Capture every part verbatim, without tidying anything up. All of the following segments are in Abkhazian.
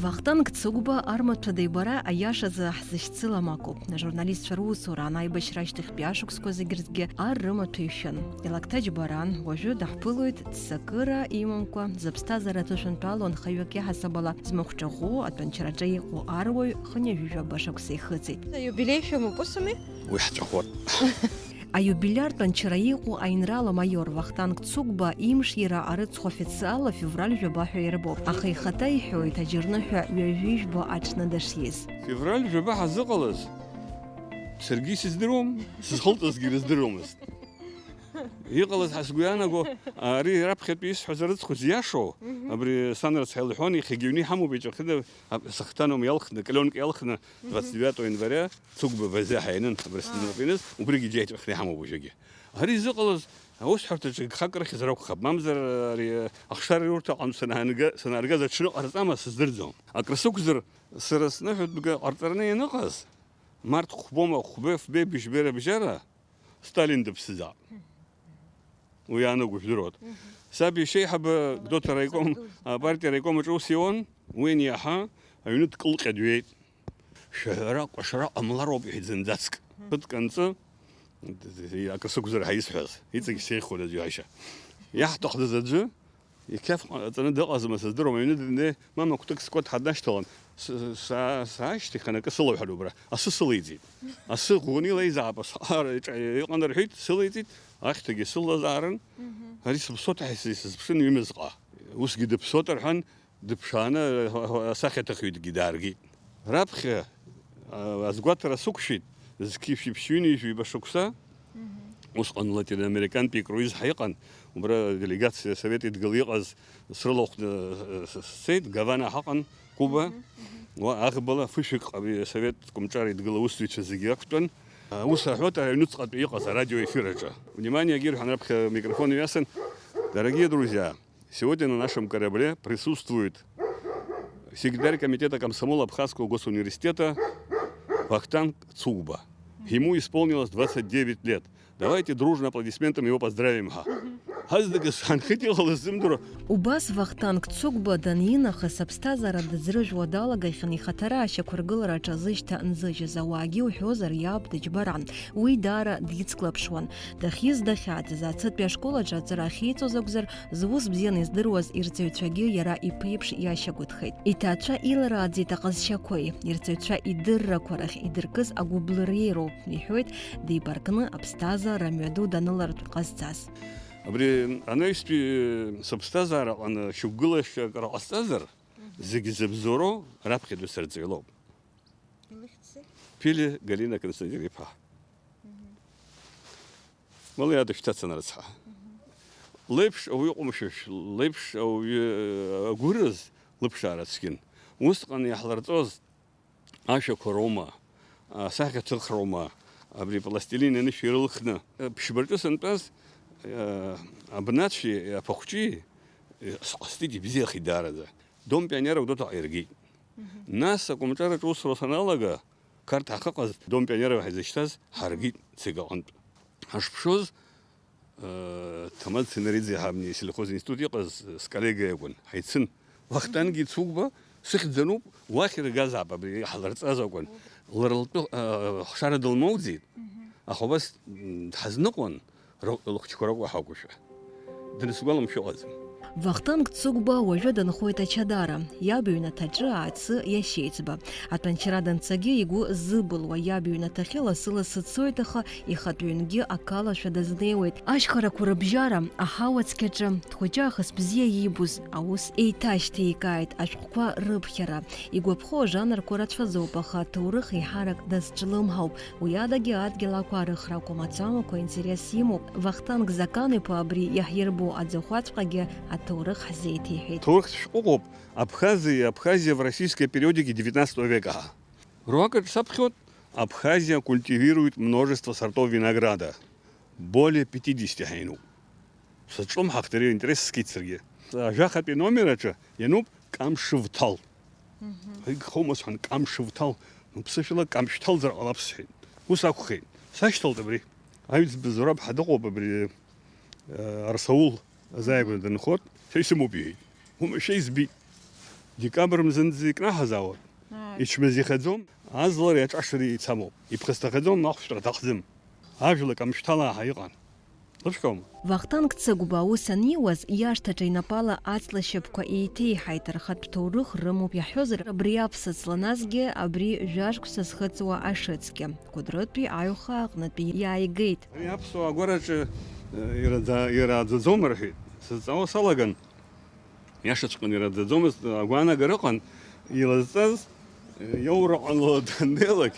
Вахтанг Цыгәба армаҭәа деибара аиашазы ҳзышьцылам акәу? Ажурналистцәа русураан аибашьра ашьҭахьтәи ашықәсқәа зегь рзгьы ар рымаҭәа ишәын. Илакҭа џьбаран, уажәы даҳԥылоит ццакыра имамкәа, зыԥсҭазаара аҭышәынтәалоу анхаҩык иаҳасабала змахәҿаӷәӷәоу атәанчараҿы иҟоу аруаҩ хынҩажәижәаба шықәса ихыҵит. Иубилеи шәымоуп, усуми? Уи ҳҵәахот. Аиубилиартә анчара иҟоу аинрал амаиор Вахтанг Цыгәба имшира арыцхә официалла февраль жәаба ҳәа ирбоуп, аха ихаҭа иҳәоит аџьарныҳәа ҩажәижәба аҽны дышиз. Февраль жәаба ҳазыҟалаз саргьы исыздыруам, сызхылҵызгьы ирыздыруамызт. Иҟалаз ҳа сгәы иаанаго, ари раԥхьатәи исҳәаз арыцхә зиашоу, абри сан рыцҳа илҳәон, иахьагьы аҩны иҳамоуп, иҿахьыда, сыхҭаном иалхны, кленк иалхны, двадцать девятого января, Цыгәба Вазиа ҳаианын, абри снапы ианыз, убригьы џьа иаҵәахны иҳамоуп уажәыгьы. Ари изыҟалаз аусҳәарҭаҿы гхак рыхьӡ ракәхап, мамзар ари ахшара рурҭ аҟынтә санаанга-, санааргаз аҽны ҟарҵама сыздырӡом. Акры сықәзар, сара сныҳәатәга ҟарҵараны ианыҟаз, март хәбома, хәбеи фбеи быжьбеи рыбжьара, Сталин дыԥсызаап. Уи иаанаго жәдыруеит. Саб иашьеиҳаба Гәдоуҭа араиком, апартиа араиком аҿы аус иуан, уи аниаҳа, аҩны дкылҟьа дҩеит. Шәаҳәара, кәашара ҟамлароуп, иҳәеит зынӡаск. Ԥыҭк анҵы, акы сықәзар ҳәа исҳәаз, иҵегь сеихон аӡәы иашьа. Иаҳҭахӡаз аӡәы, иқьаф ҟаҵаны дыҟазма сыздыруам, аҩны днеи, мама кәтык скәат ҳаднашьҭалан, с-, са-, саашьҭихын акы сылоуҳәар убра, асы сылеиҵеит. Асы ӷәӷәаны илеизаап, асҟара иҿ-, иҟан рҳәеит, сылеиҵеит, ахьҭагьы сылазаарын. Ари сыԥсоит ҳәа сызԥшын ҩымызҟа. Усгьы дыԥсоит рҳәан, дыԥшааны асахьаҭыхҩыдгьы дааргеит. Раԥхьа, а, азгәаҭара сықәшәеит, зқьи шәиԥшьҩынҩажәи ҩба шықәса, усҟан латиноамерикантәи икруиз ҳаиҟан, убра делегациа Совет Идгыла иҟаз срылахәны, э, с-, сцеит, Гавана ҳаҟан, Куба. Уа аӷбала фышәк ҟаби Совет Кәымҿар Идгыла аусзуҩцәа зегьы ақәтәан. Аус аҳәоит аҩнуҵҟатәи иҟаз арадиоефир аҿы. Внимание, егьирҳәан раԥхьа амикрофон иҩасын. Дорогие друзья, сегодня на нашем корабле присутствует секретарь комитета комсомола Абхазского госуниверситета Вахтанг Цугба. Ему исполнилось двадцать девять лет. Давайте дружно аплодисментами его поздравим, ҳа. Ҳазнык сҳанхеит, иҟалаз сзымдыруа. Убас Вахтанг Цугба данинахыс, аԥсҭазаара дыӡрыжәуа далагахьан, ихаҭара ашьақәыргылараҿы азышьҭа нзыжьыз ауаагьы уҳәозар иаб дыџьбаран. Уи даара дицклаԥшуан. Дахьиз дахьааӡаз, аҭыԥтәи ашкол аҿы аҵара ахьиҵоз акәзар, зус бзианы издыруаз ирҵаҩцәагьы иара иԥеиԥш иашьагәыҭхеит. Иҭаацәа иларааӡеит аҟазшьақәеи, ирҵаҩцәа идыррақәа рахь идыркыз агәыблыреи роуп, иҳәоит, деибаркны аԥсҭазаара мҩаду данылартә ҟазҵаз. Абри анаҩстәи сыԥсҭазаара аҟны шьақәгылашьа акыр ҟасҵазар, зегь зыбзоуроу раԥхьатәи сырҵаҩ лоуп. Илыхьӡ? Ԥили Галина Константин-иԥа. Мгм. Мала иадышәҭацан рыцҳа. Мгм. Леиԥш ауаҩы ҟәымшәышә, леиԥш ауаҩы, э, агәыраз лыԥшаара цәгьан. Усҟан иаҳларҵоз ашәақәа роума, асахьаҭыхроума, абри пластилин анышә ирылхны. Э, ԥшьбаҿы сантәаз, э, абнацәеи аԥахәҷеи, э, сҟасҵеит, ибзиахеит даараӡа. Дом пионеров Гәдоуҭаҟа иргеит. Мгм. Нас акомҿараҿы усура саналага, Қарҭ ҳахьыҟаз, Дом пионеров ҳәа изышьҭаз, ҳаргеит ЦИК аҟынтә. Ҳашԥшоз, э, Ҭамаз Ценариӡе ҳамни сельхоз институт иҟаз, э, сколлега иакәын, ҳаицын. Вахтанги Цугба сыхьӡ ануп, уахь иргазаап, абри ҳларҵаз акәын. Лара лтәы, э, хшара дылмоуӡеит, аха убас, м, дҳазныҟәон. Ро-, лыхәыҷқәа ракәу ҳакәушәа. Дансгәаламшәо ыҟаӡам. Вахтанг Цыгәба уажәы дынхоит Ачадара, иаб иҩнаҭаҿы Аацы иашьеиҵба. Атәанчара данцагьы игәы зыбылуа иаб иҩнаҭахьы лассы-лассы дцоит, аха ихатә ҩнгьы акалашәа дазнеиуеит. Ашьхарақәа рыбжьара, аҳауа цқьаҿы, дхәыҷы аахыс бзиа иибоз аус еиҭашьҭеикааит, ашәҟәқәа рыԥхьара. Игәаԥхо ажанрқәа рацәаӡоуп, аха аҭоурых еиҳарак дазҿлымҳауп. Уи адагьы адгьыл ақәаарыхрақәа мацамақәа интерес имоуп. Вахтанг Закан-иԥа абри иаҳирбо аӡахәаҵәҟьагьы аҭоурых ҳзеиҭеиҳәеит. Ҭоурыхтә шәҟәыҟоуп Абхазия и Абхазия в российской периодике девятнадцатого века ҳәа. Руакаҿ саԥхьоит, Абхазия культивирует множество сортов винограда. Более пятидесяти ҳәа иануп. Сызҿлымҳахт ари аинтерес скит саргьы. Ажәахатәи номер аҿы иануп Камшьы Вҭал. Мгм. Игхоума сҳәан, Камшьы Вҭал. Ну, ԥсышәала Камшь Вҭалзар ҟалап сҳәеит. Ус акәхеит. Сашьҭалт абри. Аҩӡба Зураб ҳа дыҟоуп абри, э, Арсаул азааигәара дынхоит. Са исымоуп иҳәеит. Уамашәа избеит. Декабр мзанӡа икнаҳазаауа, ааи, ичмазихаӡом, аӡлара иаҿашара еицамоуп, иԥхасҭахаӡом, ахәшәтәра аҭахӡам. Ажәлак амшәҭалааҳа иҟан. Лыԥшәома? Вахтанг Цыгәба аус аниуаз, иашҭаҿы инапала аҵла шьапқәа еиҭеиҳаит, рхатә ҭоурых рымоуп иаҳҳәозар, абри аԥсыцла, насгьы абри жәашықәса зхыҵуа ашыцгьы, Кәыдрытәи аҩхаа аҟнытәи иааигеит. Ари аԥсуаа агәараҿы, э, ираӡа-, ирааӡаӡом рҳәеит. Сызҵаауа салаган, иашаҵәҟьаны ираӡаӡомызт, агәаанагара ыҟан, илазҵаз, э, иоура ҟало даннеилак,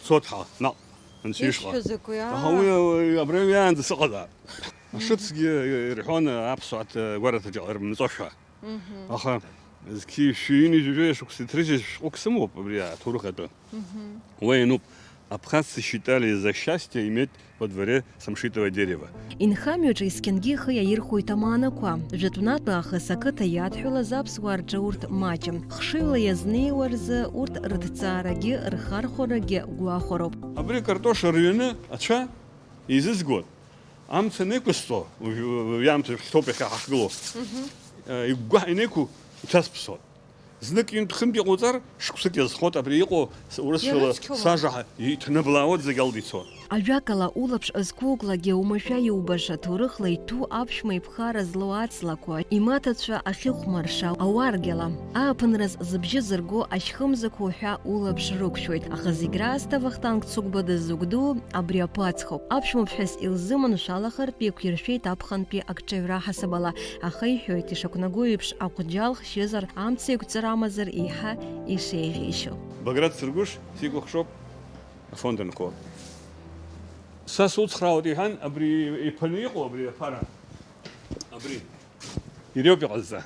цот ҳа, наҟ, анцәа ишҟа. Ишәҳәо закәи, аа? Аха уи, уи абра ҩаанӡа сыҟазаап. Ашыцгьы ирҳәон аԥсуаа ҭ-, гәараҭаҿы иҟарымҵошәа. Мгм. Аха зқьи шәи ҩынҩажәи жәаҩа шықәса, ҭрыжьи шәҟәык сымоуп абри аҭоурых атәы. Мгм. Уа иануп, абхазцы считали за счастье иметь во дворе самшитовое дерево. Инхамҩаҿы есқьынгьы ихы иаирхәоит амаанақәа. Жәытәнатә аахыс ақыҭа иадҳәалаз аԥсуаа рҿы урҭ маҷым. Хшыҩла иазнеиуа рзы урҭ рыҭҵаарагьы рхархәарагьы гәахәароуп. Абри акартош рҩаны ацәа изызгоит. Амца анеиқәысҵо, уажә, уажә аамҭа хьҭоуп иахьа ҳахьгылоу. Мгм. Э, игәгәаҳәа инеиқәу, иҭасԥсоит. Знык ҩынтә-хынтә иҟоуҵар, шықәсык иазхоит, абри иҟоу с-, урысшәала сажа ҳа-, иҭнаблаауеит, зегь алда ицоит. Ажәакала, улаԥш зқәуклагьы оумашәа иубаша, ҭоурыхла иҭәу аԥшәма иԥхара злоу аҵлақәа, имаҭацәа ахьыхәмарша, ауаргьала, ааԥынраз зыбжьы зырго ашьхымзақәа уҳәа улаԥш рықәшәоит, аха зегь раасҭа Вахтанг Цыгәба дыззыгәдуу абри аԥацхоуп. Аԥшәмаԥҳәыс илзыманшәалахартә еиқәиршәеит аԥхынтәи акҿаҩра ҳасабала, аха иҳәоит, ишақәнаго еиԥш, аҟәџьал хшьызар, амца еиқәҵара амазар еиҳа ишеиӷьеишьо. Баграт Сыргәыш сикәыхшоуп, афонд анхо. Са суцхраауеит, иҳәан, абри иԥаны иҟоу абри аԥара. Абри. Иреиуоуп иҟазҵа.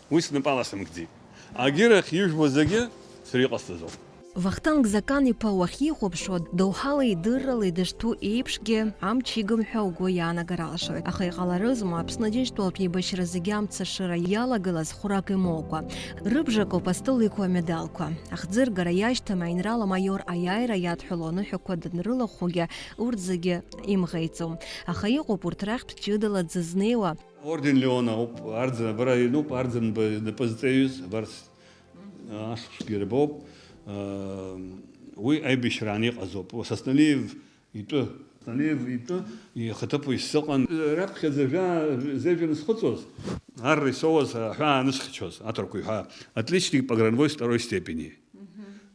Уи снапала сымкӡеит. Агьырахь ижәбо зегьы сара иҟасҵаӡом. Вахтанг Закан-иԥа уахьихәаԥшуа, доуҳалеи идырралеи дышҭәу еиԥшгьы амч игым ҳәа угәы иаанагар алшоит. Аха иҟаларызма, Аԥсны Аџьынџьтәылатә еибашьра зегьы амца ашыра иалагылаз хәрак имоукәа? Рыбжакоуп астол иқәу амедалқәа. Ахӡыргара иашьҭам аинрал амаиор аиааира иадҳәалоу аныҳәақәа данрылахәугьы, урҭ зегьы имӷеиҵом. Аха иҟоуп урҭ рахьтә ҷыдала дзызнеиуа. Орден Леон ауп, арӡын абра иануп, арӡынба инапы зҵаҩыз, абарҭ ашықәсқәа ирбоуп. Уи аибашьраан иҟазоуп. Сасналиев итәы, Сасналиев итәы ихаҭыԥуаҩс сыҟан. Раԥхьаӡа жәа-, зежәа анысхыҵуаз, арра исоуаз аҳәаа анысхьчоз, аҭырқәа иҳәаа, отличник погранвойск второй степени.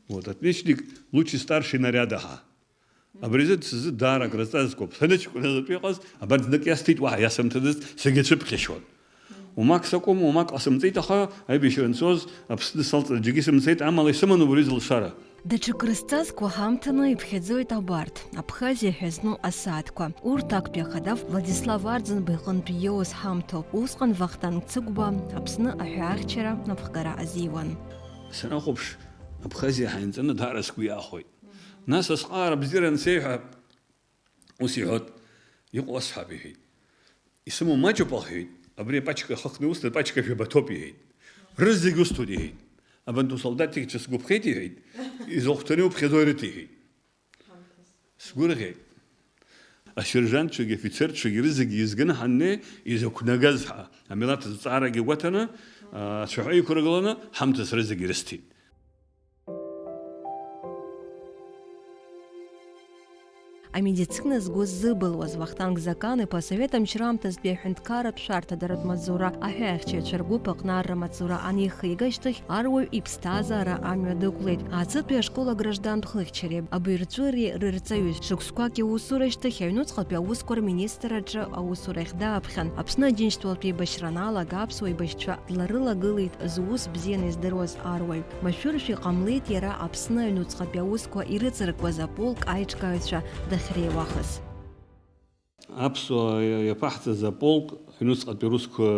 Вот, отличник, лучший старший наряда ҳәа. Абри азы сзы даара агра зҵазкуп. Саныҷкәыназтәы иҟаз, абарҭ знык иасҭеит, уаҳа иасымҭаӡацт, сагьацәыԥхьашьон. Уамак сакәым, уамак ҟасымҵеит, аха аибашьра анцоз Аԥсны салҵны џьаргьы сымцеит, амала исыман убри зылшара. Даҽа крызҵазкуа ҳамҭаны иԥхьаӡоит абарҭ, Абхазиа ҳәа зну асааҭқәа. Урҭ актәи ахада Владислав Арӡынба иҟынтәи иоуз ҳамҭоуп. Усҟан Вахтанг Цыгәба Аԥсны аҳәаахьчара напхгара азиуан. Санахәаԥш, Абхазиа ҳаинҵаны даара сгәы иаахәеит. Нас асҟаара бзиара ансеиҳәа, ус иҳәот, иҟоу асҳәап, иҳәеит. Исымоу маҷуп, аҳәеит, абри апачка ахыхны усҭоит, апачка жәаба ҭоуп, иҳәеит. Рызегь усҭоит, иҳәеит. Абантәи усолдаҭ ихьча сгәаԥхеит, иҳәеит. Изахәҭаны иуԥхьаӡо ирыҭ, иҳәеит. Сгәырӷьеит. Асержантцәагьы, афицерцәагьы рызегьы еизганы ҳаннеи, изықәнагаз ҳәа, амилаҭ зҵаарагьы гәаҭаны, ацәаҳәа иқәыргыланы, ҳамҭас рызегьы ирысҭеит. Амедицина згәы ззыбылуаз Вахтанг Закан-иԥа асовет амчра аамҭазтәи аҳәынҭқарратә шәарҭадаратә маҵзура аҳәаахьчаҩцәа ргәыԥ аҟны арра маҵзура анихига ашьҭахь, аруаҩ иԥсҭазаара амҩа дықәлеит. Аӡытәи ашкол аграждантә хыхьчареи абаҩрҵәыреи рырҵаҩы, шықәсқәак иусура ашьҭахь аҩнуҵҟатәи аусқәа рминистрраҿы аусурахь дааԥхьан. Аԥсны Аџьынџьтәылатә еибашьра аналага аԥсуа еибашьцәа дларылагылеит зус бзианы издыруаз аруаҩ. Машәыршәа иҟамлеит иара Аԥсны аҩнуҵҟатәи аусқәа ирыҵаркуаз аполк аиҿкааҩцәа дахьреиуахаз. Аԥсуаа иаԥаҳҵаз аполк, аҩнуҵҟатәи русқәа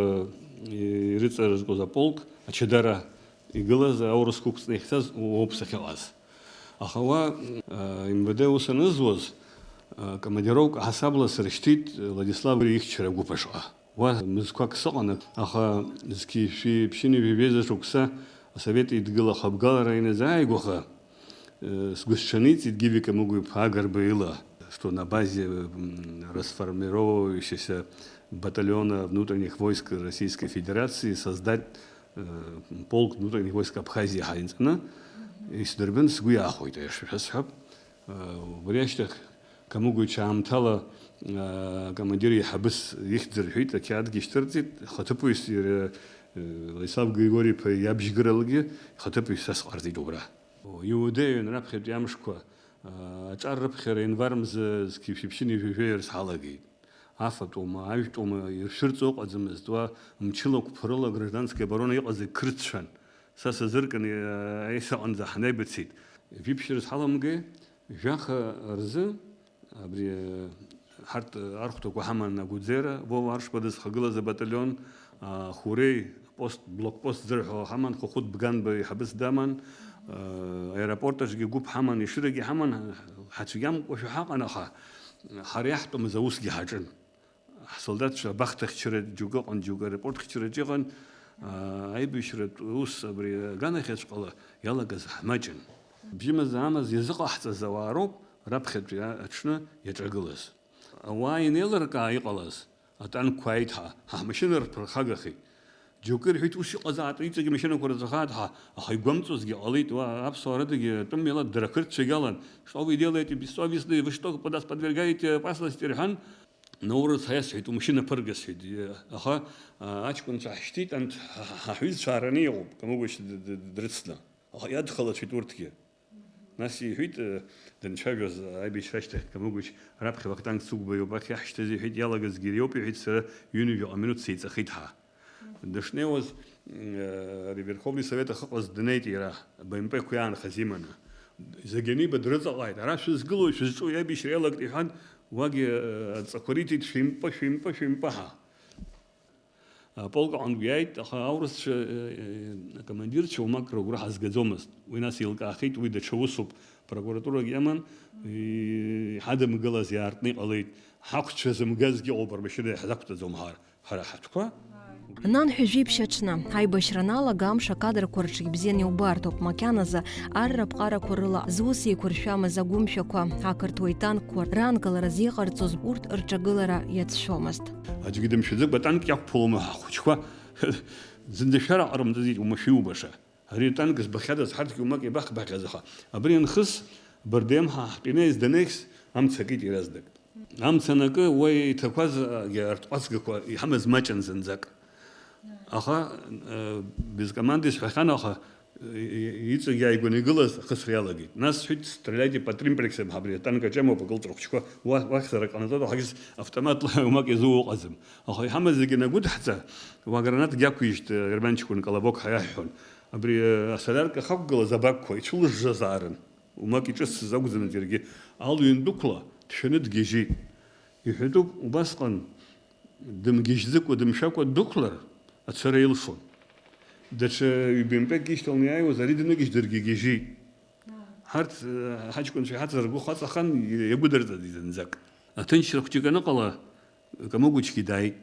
ирыҵаркуаз аполк, ачадара игылаз аурысқәа ықәҵны иахьцаз уоуп сахьыҟаз. Аха уа, а, МВД аус анызуаз, а, командировка ҳасабла сыршьҭит Владислав ихьчара агәыԥ ашҟа. Уа мызқәак сыҟан, аха зқьи шәи ԥшьынҩажәи жәеиза шықәса Асовет Еидгыла ахыбгалара ианазааигәаха, э, сгәысҽаниҵеит Гиви Камыгә-иԥа Агрба ила, что на базе, м, расформировывающегося батальона внутренних войск Российской Федерации создать Э, полк внутренних войск Абхазии ҳаинҵаны исдырбан, сгәы иаахәеит, аиаша ҳәа сҳәап. Э, убри ашьҭахь Камыгәыч аамҭала, э, акомандир еиҳабыс ихьӡ рҳәеит, ақьаадгьы шьҭырҵеит, хаҭыԥуаҩыс иара, э, Владислав Григори-иԥа иабжьгыралагьы хаҭыԥуаҩыс са сҟарҵеит убра. Иудеиҩын раԥхьатәи амшқәа, э, аҿар рыԥхьара январ мза зқьи шәиԥшьыни жәаҩа рзы ҳалагеит. Афатәума, ажәтәума иршәырҵо ыҟаӡамызт, уа мчыла қәԥарыла гражданская оборона иҟаз егь қырҭцәан. Са сазыркын, э, аиса аҟынӡа ҳнеибыцеит. Жәиԥшьара зҳаламгеи, жәаха рзы абри, э, ҳарҭ, э, архәҭақәа ҳаман Агәыӡера, Вова Аршба дызхагылаз абаталион, а, Хурей, пост, блокпост зырҳәо ҳаман, Хәыхәыт Бганба иҳабыс даман, э, аеропорт аҿгьы гәыԥ ҳаман, ешырагьы ҳаман, ҳацәгьамкәашәа ҳаҟан, аха ҳара иаҳтәымыз аусгьы ҳаҿын. Ҳсолдаҭцәа абахҭа хьчара џьоукы ыҟан, џьоукы аеропорт хьчараҿ иҟан, аа, аибашьратә ус абри аганахьаҵәҟьала иалагаз ҳмаҷын. Бжьымз-аамыз иазыҟаҳҵаз ауаа роуп раԥхьатәи аҽны иаҿагылаз. Ауаа инеилыркаа иҟалаз атанкқәа ааит ҳәа, ҳа ҳмашьына рԥырхагахеит. Џьоукы ирҳәеит, ус иҟазаат, иҵегь амашьынақәа рацәахааит ҳәа, аха игәамҵуазгьы ҟалеит, уа аԥсуаа рыдагьы атәым милаҭ дара ақырҭцәагьы алан, что вы делаете, бессовестные, вы что нас подвергаете опасности рҳәан, Наурыз ҳәа иасҳәеит, умашьына ԥырга сҳәеит. Аха, а, аҷкәынцәа ҳшьҭит, анҭ ҳа-, ҳа-, ҳаҳәызцәа аараны иҟоуп, Камыгәыч д-, д-, дрыцны. Аха иадхалацәеит урҭгьы. Нас иҳәеит, э, данцәажәоз аибашьра ашьҭахь, Камыгәыч, раԥхьа Вахтанг Цыгәба иубарҭ иаҳшьҭаз, иҳәеит, иалагазгьы иара иоуп, иҳәеит, сара ҩынҩажәаҟа минуҭ сеиҵахеит ҳәа. Дышнеиуаз, м, э, ари Верховный Совет ахьыҟаз днеит иара, Б М П-қәа иаанхаз иманы. Зегь аниба, дрыҵаҟааит. Ара шәызгылои, шәызҿу, иабишьра иалагт, иҳәан, уагьы, э, адҵақәа риҭеит, шәимпы, шәимпы, шәимпы ҳәа. Аполк аҟынтә иааит, аха аурысцәа, э, э, акомандирцәа уамак рыгәра ҳазгаӡомызт. Уи нас еилкаахеит, уи даҽа усуп, прокуратурагь иаман, и-, иҳадымгылаз иаартны иҟалеит. Ҳақәцәа зымгазгьы ыҟоуп, рмашьына иаҳзақәтәаӡом ҳар-, ҳара ҳатәқәа. Нанҳәа жәиԥшь аҽны, аибашьра аналага амш акадрқәа рҿы ибзианы иубарҭоуп, макьаназы арра ԥҟарақәа рыла зус еиқәыршәамыз агәымшәақәа, ақырҭуа итанкқәа раанкыларазы иҟарҵоз урҭ рҿагылара иацәшәомызт. Аӡәгьы дымшәаӡакәа атанк иақәԥалома ҳа ҳхәыҷқәа? Зынӡа шәара ҟарымҵаӡеит, уамашәа иубаша. Ари атанк збахьадаз ҳарҭгьы уамак иабахбахьаз, аха абри анхыс, Бардем ҳа ҳтәы инеиз данеихс, амца акит иаразнак. Амца анакы, уа иҭақәазгьы арҭҟәацгақәа иҳамаз маҷын зынӡак. Аха, э, без команды исҳәахьан, аха, э, иҵегь иааигәаны игылаз ахысра иалагеит. Нас сҳәеит, стреляйте по тримплексам, ҳа абри атанк аҿы амоуп акылҵәа хәыҷқәа, уа-, уахь сара ҟанаҵоит, аҳагьы автоматла уамак иазууа ыҟаӡам. Аха иҳамаз зегьы нагәыдҳҵа, уа гранатгьы ақәижьт, э, германчкәын Колобок ҳәа иаҳҳәон. Абри, э, асолярка ахақәгылаз абакқәа ицәылыжжазаарын. Уамак иҿыцыз акәӡамызт иаргьы. Алҩан дәықәла дшәаны дгьежьит. Иҳәатәуп, убасҟан дымгьежьӡыкәа, дымшәакәа ддәықәлар, ацара илшон. Даҽа ҩбампьакгьы ишьҭаланы иааиуаз, ари дныгьежь даргьы гьежьит. Ҳарҭ, э, ҳаҷкәынцәа иҳацыз ргәы хаҵахан, иагәыдырҵаӡеит зынӡак. Аҭынчра хәҷык аныҟала, Камыгәычгьы дааит.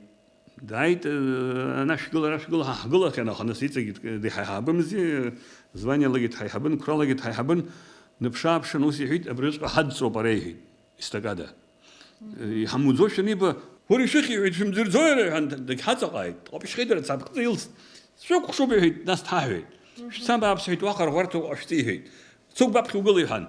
Дааит, э, ана шәгыл, ара шәгыл, ҳа ҳгылахьан, аха нас иҵегь дҳаиҳабымзи, званиалагьы дҳаиҳабын, қәралагьы дҳаиҳабын, дныԥшааԥшын, ус иҳәеит, абриҵәҟьа ҳадҵоуп ара, иҳәеит, естакада. Э, иҳамуӡошәа аниба, уара ишәыхьи, иҳәеит, шәымӡырӡои ара, иҳәан, дагьҳаҵаҟааит, ҟаԥшьхеит дара цаԥхӡа илс. Шәықәхшоуп, иҳәеит, нас дҳаҳәеит. Шәца бааԥс, иҳәеит, уаҟа рӷәарҭа ҟашәҵа, иҳәеит. Цук баԥхьа угыл, иҳәан.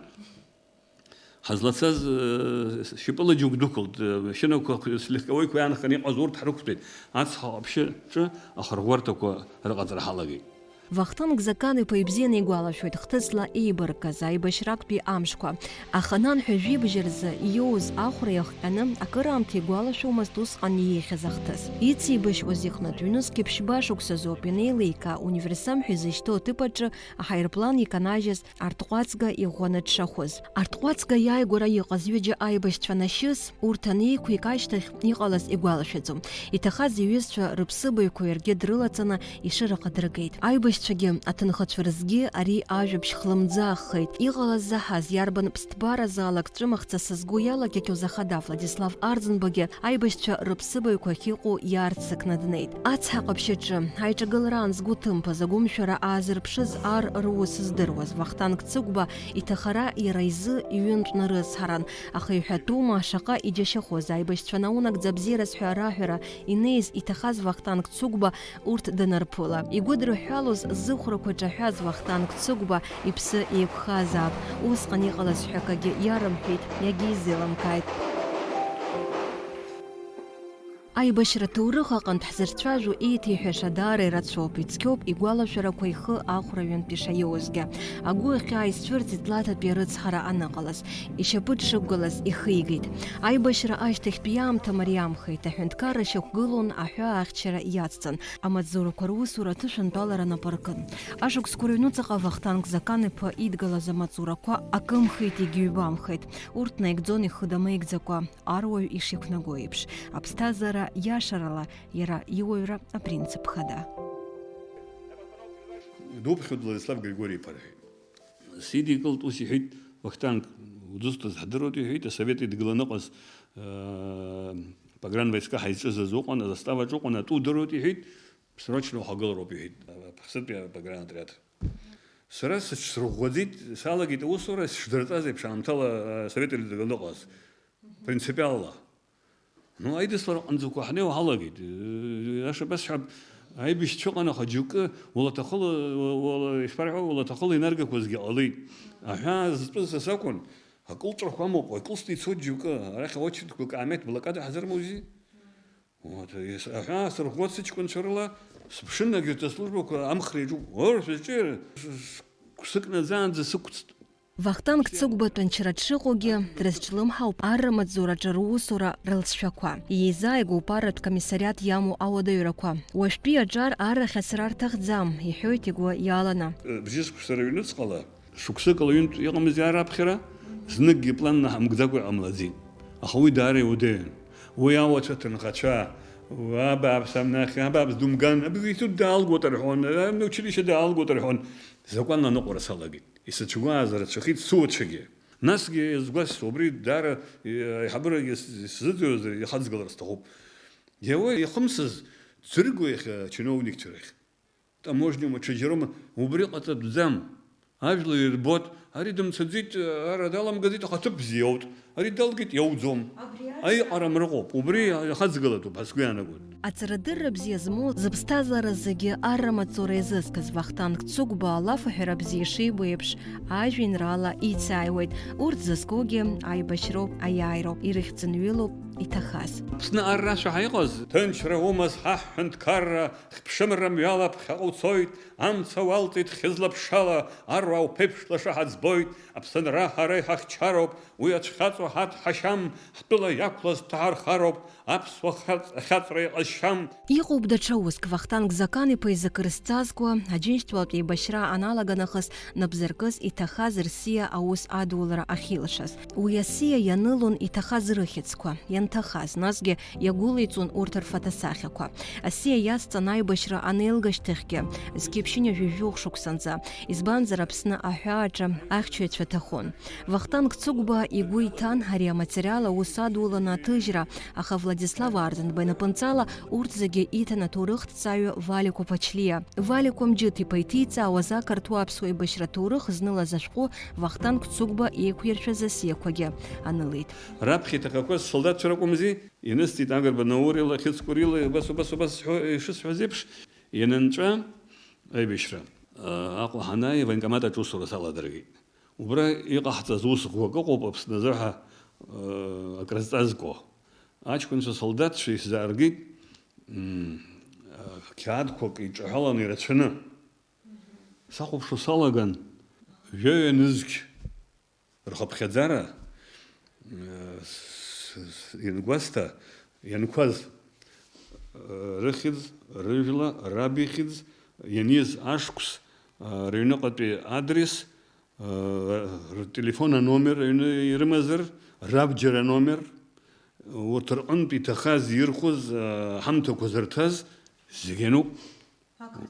Ҳазлацаз, э, шьапыла џьоук дәықәлт, э, машьынақәа, слегковойқәа иаанханы иҟаз урҭ ҳрықәтәеит. Ацҳа ҟаԥшьы ҿы ахырӷәӷәарҭақәа рыҟаҵара ҳалагеит. Вахтанг Закан-иԥа ибзианы игәалашәоит хҭысла еибаркыз аибашьрактәи амшқәа. Аха нанҳәа жәибжь рзы иоуз ахәра иахҟьаны акыраамҭа игәалашәомызт усҟан ииахьаз ахҭыс. Ицеибашьуаз иҟнытә ҩнызқьи ԥшьба шықәсазоуп инеилеика универсам ҳәа изышьҭоу аҭыԥ аҿы аҳаирплан иканажьыз арҭҟәацга иӷәӷәаны дшахәыз. Арҭҟәацга иааигәара иҟаз ҩыџьа аибашьцәа нашьыс, урҭ анеиқәик ашьҭахь иҟалаз игәалашәаӡом. Иҭахаз иҩызцәа рыԥсыбаҩқәа иаргьы дрылаҵаны Ешыраҟа дыргеит. Аибашьцәа Цәагьы, аҭынхацәа рзгьы ари ажәабжь хлымӡааххеит. Иҟалаз заҳаз, иарбан ԥсҭбаразаалак ҵәымӷ ҵаса згәы иалакьакьоз ахада Владислав Арӡынбагьы аибашьцәа рыԥсыбаҩқәа ахьыҟоу иаарццакны днеит. Ацҳа ҟаԥшь аҿы, аиҿагылараан згәы ҭымԥаз, агәымшәара аазырԥшыз ар рус здыруаз Вахтанг Цыгәба иҭахара иара изы иҩынтә нарыцҳаран, аха иҳәатәума, шаҟа иџьашьахоз аибашьцәа наунагӡа абзиараз ҳәа раҳәара инеиз иҭахаз Вахтанг Цыгәба урҭ данырԥыла, игәыдырҳәалоз зыхәрақәа ҿаҳәаз Вахтанг Цыгәба иԥсы еиқәхазаап, усҟан иҟалаз ҳәа акагьы иарымҳәеит, иагьизеилымкааит. Аибашьра ҭоурых аҟынтә ҳзырцәажәо еиҭеиҳәаша даара ирацәоуп, ицқьоуп игәалашәарақәа ихы ахәра ҩынтә ишаиуазгьы. Агәы ахьааизцәырҵит Лаҭатәи арыцҳара аныҟалаз, ишьапы дшықәгылаз ихигеит. Аибашьра ашьҭахьтәи аамҭа мариамхеит, аҳәынҭқарра шьақәгылон, аҳәаа ахьчара иацҵан. Амаҵзурақәа русура аҭышәынтәалара нап аркын. Ашықәсқәа рыҩнуҵаҟа Вахтанг Закан-иԥа идгылаз амаҵурақәа акымхеит, егьыҩбамхеит. Урҭ наигӡон ихы дамеигӡакәа, аруаҩ ишиқәнаго еиԥш, аԥсҭазаара иашарала иара иуаҩра апринцип хада. Дуԥхьоит, Владислав Григори-иԥа, рҳәеит. Сидикылт, ус иҳәеит, Вахтанг, удусҭаз ҳдыруеит, иҳәеит, асовет идгыланы ыҟаз, э, погранвойска ҳаизҿыз азы уҟан, азастава аҿы уҟан, атәы удыруеит, иҳәеит, срочно ухагылароуп, иҳәеит, аԥхӡытәи апогранотряд. Сара сыҽсырӷәӷәаӡеит, салагеит аусура, сшдырҵаз еиԥш аамҭала, э, асовет идгыланы ыҟаз, принципиалла. Ну, аидыслара аҟынӡақәа ҳнеиуа ҳалагеит. Э, аша басҳәап, аибашьцәа ыҟан, аха џьоукы уалаҭахыла, уала, ишԥарҳәо, уалаҭахыла инаргақәазгьы ҟалеит. Аҳәаа зтәыз са сакәын, акылҵәрақәа амоуп, уа икылсны ицоит џьоукы, арахь аочердқәа акаамеҭ блокада ҳазырмоузеи? Вот, ес-, аҳәаа сырӷәӷәо сыҷкәынцәа рыла, сыԥшын, агьырҭ аслужбақәа амхра иаҿуп. Ор, шәаҿы, с-, с-, сыкнаӡаанӡа сықәҵт. Вахтанг Цыгәба тәанчра дшыҟоугьы, дрызҿлымҳауп арра маҵзураҿы русура рылҵшәақәа. Иеизааигәоуп арратә комиссариат иамоу ауадаҩрақәа. Уажәтәи аҿар аррахь ацара рҭахӡам, иҳәоит игәы иаланы. Бжьышықәса рыҩнуҵҟала, шықәсыкала ҩынтә иҟамызт иара раԥхьара, зныкгьы планла ҳамгӡакәа иҟамлаӡеит. Аха уи даара иуадаҩын. Уи ауацәа ҭынхацәа, абааԥс, амнахь, абааԥс, думган, абри даалгоит рҳәон, училище даалгоит рҳәон. Закәанла аныҟәара салагеит. Исыцәгәааз рацәахеит суацәагьы. Насгьы иазгәасҭо, убри даара, е, аиҳабырагьы с-, сзыӡырҩуазар, ихаҵгылар сҭахуп. Иауа ихымсыз ӡырго иахьа ачиновникцәа рахь. Таможниоума, ҽаџьароума, убри ҟаҵатәӡам. Ажәлар ирбоит, ари дымцаӡеит, ара даламгаӡеит, аха аҭыԥ бзиоуп. Ари далгеит, иауӡом. Абри ацара аиҟарам рыҟоуп, убри иахаҵгылатәуп ҳәа сгәы иаанагоит. Аҵарадырра бзиа змоу, зыԥсҭазаара зегьы арра маҵзура иазызкыз Вахтанг Цыгәба алаф аҳәара бзиа ишибо еиԥш, ажәеинраала еицааиуеит. Урҭ зызкугьы аибашьроуп, аиааироуп, ирыхьӡынҩылоуп иҭахаз. Аԥсны арра ашәа ҳаиҟаз, ҭынчра умаз ҳаҳ ҳҳәынҭқарра, хьԥшымра мҩала ԥхьаҟа уцоит, амца уалҵит хьызлаԥшала, аруаа уԥеиԥш лаша ҳаӡбоит, Аԥсынра ҳара иҳахьчароуп, уи ацәхьаҵуа ҳаҭ ҳашьам, ҳтәыла иақәлаз дҭаҳархароуп, аԥсуа хаҵ-, ахьаҵра иҟазшьам. Иҟоуп даҽа уск, Вахтанг Закан-иԥа изы кыр зҵазкуа, Аџьынџьтәылатә еибашьра аналага нахыс напзыркыз иҭахаз рсиа аус адулара ахьилшаз. Уи асиа ианылон иҭахаз рыхьӡқәа, ианҭахаз, насгьы иагәылеиҵон урҭ рфотосахьақәа. Асиа иацҵан аибашьра анеилгашьҭахьгьы, зқьи ԥшьынҩажәи жәохә шықәсанӡа, избанзар Аԥсны аҳәааҿы ахьчаҩцәа ҭахон. Вахтанг Цыгәба игәы иҭан ари аматериал аус адуланы аҭыжьра, аха Владислав Арӡынба инапынҵала урҭ зегьы иҭан аҭоурыхҭҵааҩы Валико Ԥачлиа. Валико Мџьыҭ-иԥа иҭиҵаауаз ақырҭуа-аԥсуа еибашьра ҭоурых знылаз ашәҟәы Вахтанг Цыгәба еиқәиршәаз асиақәагьы анылеит. Раԥхьа иҭахақәаз солдаҭцәа ракәымзи, инысҵеит Агрба Наурила, Хьыҵкәырила, убас, убас, убас сҳәо-, ишысҳәаз еиԥш, ианынҵәа аибашьра, а, Аҟәа ҳанааи, авоенкомат аҿы усура саладыргеит. Убра иҟаҳҵаз ус ӷәӷәак ыҟоуп Аԥсны азы ҳәа, э, акрызҵазкуа. Аҷкәынцәа солдаҭцәа исзааргеит, м, э, қьаадқәак иҿаҳәаланы ирацәаны. Сахәаԥшуа салаган, жәаҩа нызқь рхыԥхьаӡара, э, с-, с-, иангәасҭа, ианқәаз, э, рыхьӡ, рыжәла, раб ихьӡ, ианиз ашықәс, э, рыҩныҟатәи адрес, ртелефон аномер аҩны ирымазар, рабџьар аномер, урҭ рҟынтә иҭахаз, ирхәыз, аҳамҭақәа зырҭаз зегьы ануп.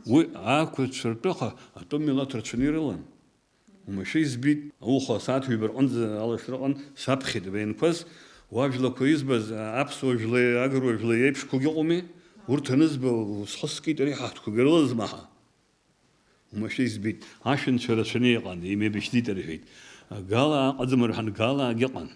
Уи ақырҭцәа ртәы аха атәым милаҭ рацәаны ирылан. Уамашәа избеит, ауха асааҭ ҩба рҟынӡа алашара ыҟан, саԥхьеит абри анқәаз, уа жәлақәа избаз, аԥсуа жәлеи агыруа жәлеи еиԥшқәагьы ыҟоуми, урҭ анызба, схы скит, ари ҳаҳҭқәагьы рылазма ҳа. Уамашәа избеит, ашәанцәа рацәаны иҟан, имеибашьӡеит рҳәеит. Гала аҟаӡам рҳәан, Галаагьы ыҟан.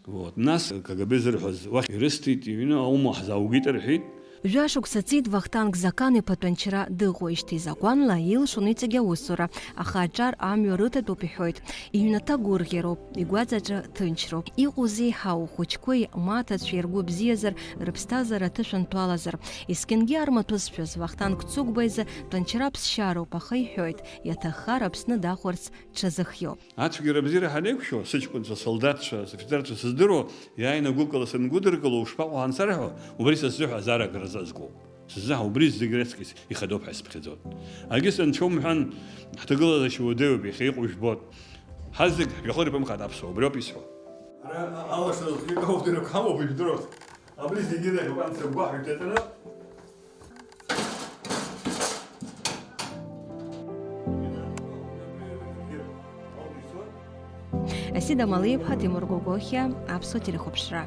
Вот. Нас, КГБ зырҳәаз уахь ирысҭеит, иҩны аума ҳзааугеит рҳәеит. Жәашықәса ҵит Вахтанг Закан-иԥа Тәанчра дыҟоижьҭеи. Закәанла илшон иҵегь аусура, аха аҿар амҩа рыҭатәуп иҳәоит. Иҩнаҭа гәырӷьароуп, игәаҵаҿы ҭынчроуп. Иҟоузеи ҳа ухәыҷқәеи маҭацәеи ргәы бзиазар, рыԥсҭазаара аҭышәынтәалазар? Есқьынгьы армаҭәа зшәыз Вахтанг Цыгәба изы Тәанчра ԥсшьароуп, аха иҳәоит, иаҭаххар Аԥсны дахәарц дшазыхиоуп. Ацәгьара бзиара ҳанеиқәшәо, сыҷкәынцәа, солдаҭцәа, софицерцәа сыздыруа, иааины гәыкала сангәыдыркыло, ушԥаҟоу ҳанцар ҳәа, убри са сзыҳәа азаарагара зазгоу. Сзыҳәа убри зегь раҵкыс ихадоуп ҳәа сыԥхьаӡоит. Акгьы санцәом, мҳәан, ҳҭагылазаашьа уадаҩуп, иахьа иҟоу жәбоит. Ҳазегь ҳжәҩахыр иԥымхааит аԥсуаа, убриоуп исҳәо. Ара алашара зхига уҳәдырақәа ҳамоуп, ижәдыруаз. Абри зегьы ирахь уҟамца гәаҳәа иҭаҵаны. Асида Малиԥҳа, Тимур Гогохиа, Аԥсуа телехәаԥшра.